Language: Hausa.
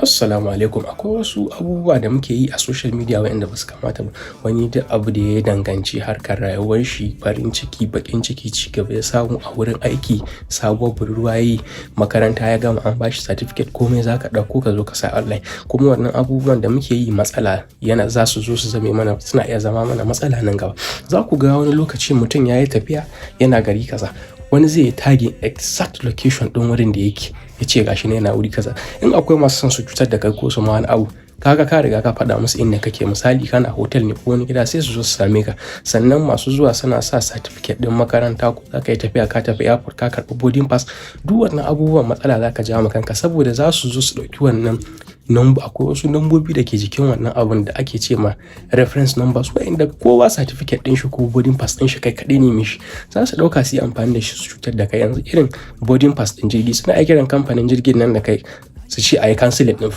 Assalamu alaikum. Akwai wasu abubuwa da muke yi a social media waɗanda ba su kamata ba. Wani duk abu da ya danganci harkar rayuwar shi, farin ciki, baƙin ciki, ci gaba ya samu a wurin aiki, sabuwar budurwa yayi, makaranta ya gama an bashi certificate, komai za ka ɗauko ka zo ka sa online. Kuma wannan abubuwan da muke yi matsala yana za su zo su zame mana, suna iya zama mana matsala nan gaba. Za ku ga wani lokaci mutum ya yi tafiya, yana gari kaza. Wani zai yi tagging exact location ɗin wurin da yake, ya ce ga shi nan yana wuri kaza. In akwai masu son su cutar da kai ko su ma wani abu, kaga ka riga ka faɗa musu inda kake. Misali, kana hotel ne ko wani gida, sai su zo su same ka. Sannan masu zuwa suna sa certificate ɗin makaranta, ko za ka yi tafiya, ka tafi airport, ka karɓi boarding pass. Duk wannan abubuwan matsala za ka jawo ma kanka, saboda za su zo su ɗauki wannan number. Akwai wasu lambobi da ke jikin wannan abun da ake ce ma reference numbers, waɗanda kowa certificate ɗin shi ko boarding pass ɗin shi kai kaɗai ne mishi. Za su ɗauka su yi amfani da shi su cutar da kai. Yanzu irin boarding pass ɗin jirgi, suna iya kiran kamfanin jirgin nan da kai su ce a yi cancelling ɗin.